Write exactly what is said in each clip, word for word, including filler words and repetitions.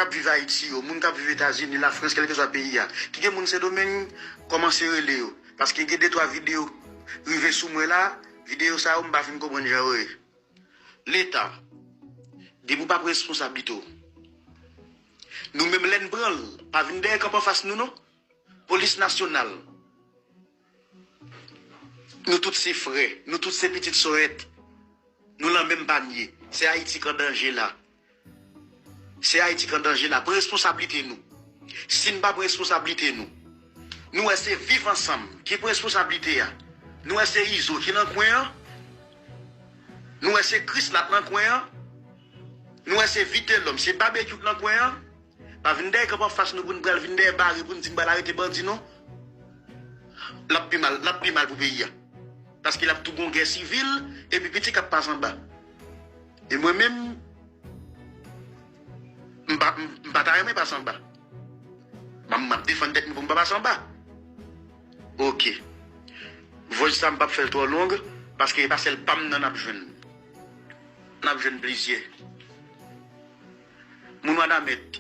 k ap viv Ayiti yo, moun k ap viv Etazini, Lafrans, kèlkeswa peyi a, ki gen moun Sendomeng, kòmanse rele yo. Paske gen de twa videyo rive sou mwen la, videyo sa yo m pa fin konprann jan yo ye. Leta, depi w p ap responsabilite w, nou menm lè n pran l, pa vin dèyè kanpe anfas nou non. Polis nasyonal, nou tout se frè, nou tout se pitit sòyèt. Nou lan menm panye. Se Ayiti k an danje la. Se Ayiti k an danje la. Pran responsablite nou. Si n pa pran responsablite nou, nou wè se Viv Ansanm ki pran responsablite a. Nou wè se Izo ki nan kwen an. Nou wè se Krisla k nan kwen an. Nou wè se Vitelòm, se Babekyou k nan kwen an. Pa vin dèyè kanpe anfas nou pou n pral vin dèyè bare pou n di n pral arete bandi non. L ap pi mal, l ap pi mal pou peyi a. Paske l ap tou gon gè sivil, epi piti k ap pase anba. E mwen menm, m pa, m, m pa ta renmen pase anba. M, m ap defann tèt mwen pou m pa pase anba. Oke. Vòj sa m p ap fè l twò long, paske e pa sèl pa m nan n ap jwenn. N ap jwenn plizyè. Moun Wanament,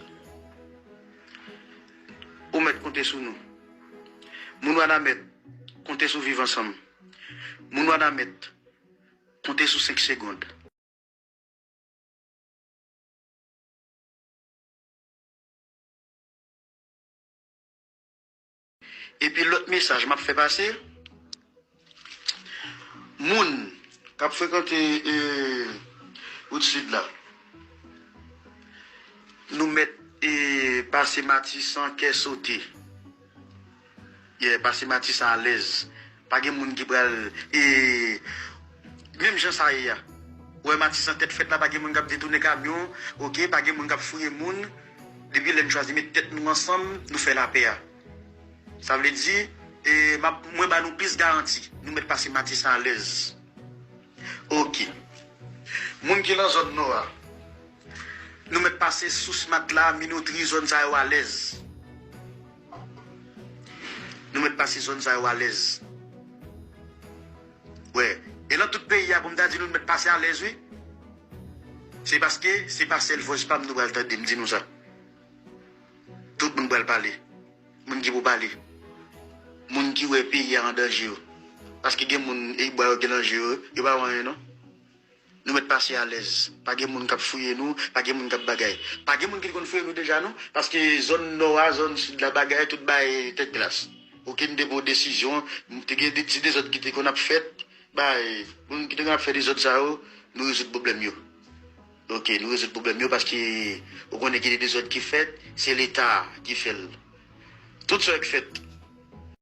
ou mèt konte sou nou. Moun Wanament, konte sou Viv Ansanm. Moun Wanament, konte sou Senk Segond. Epi lòt mesaj m ap fè pase, moun k ap frekante, e, wout sid la, nou mèt, e, pase Matisan kè sote. Yeah, pase Matisan alèz. Pa gen moun ki pral, e, menm jan sa ye a. Ou wè Matisan tèt frèt la, pa gen moun k ap detounen kamyon, oke, pa gen moun k ap fouye moun. Depi lè n chwazi met tèt nou ansanm, nou fè lapè a. Sa vle di, e, m ap, mwen ba nou plis garanti, nou mèt pase Matisan alèz. Oke. Moun ki lan zòn nò a, nou mèt pase Sous Matla, Minotri, zòn sa yo alèz. Nou mèt pase zòn sa yo alèz. Wè. E lan tout peyi a pou m ta di nou, nou mèt pase alèz, wi. Se paske se pa sèl vòj pa m nou pral tande, m di nou sa. Tout moun pral pale. Moun ki pou pale. Moun ki wè peyi a an danje yo. Paske gen moun, e bwa yo gen nan je yo, yo pa wè anyen non. Nou mèt pase alèz. Pa gen moun k ap fouye nou, pa gen moun k ap bagay. Pa gen moun ki te konn fouye nou deja non, paske zòn nò a, zòn sid la, bagay, tout bagay tèt glas. Oke, n te pran desizyon, te gen de ti dezòd ki te konn ap fèt, bay, moun ki te konn ap fè dezòd sa yo, nou rezoud pwoblèm yo. Oke, nou rezoud pwoblèm yo paske ou konnen ki de dezòd ki fèt, se Leta ki fè l. Tout sa k fèt,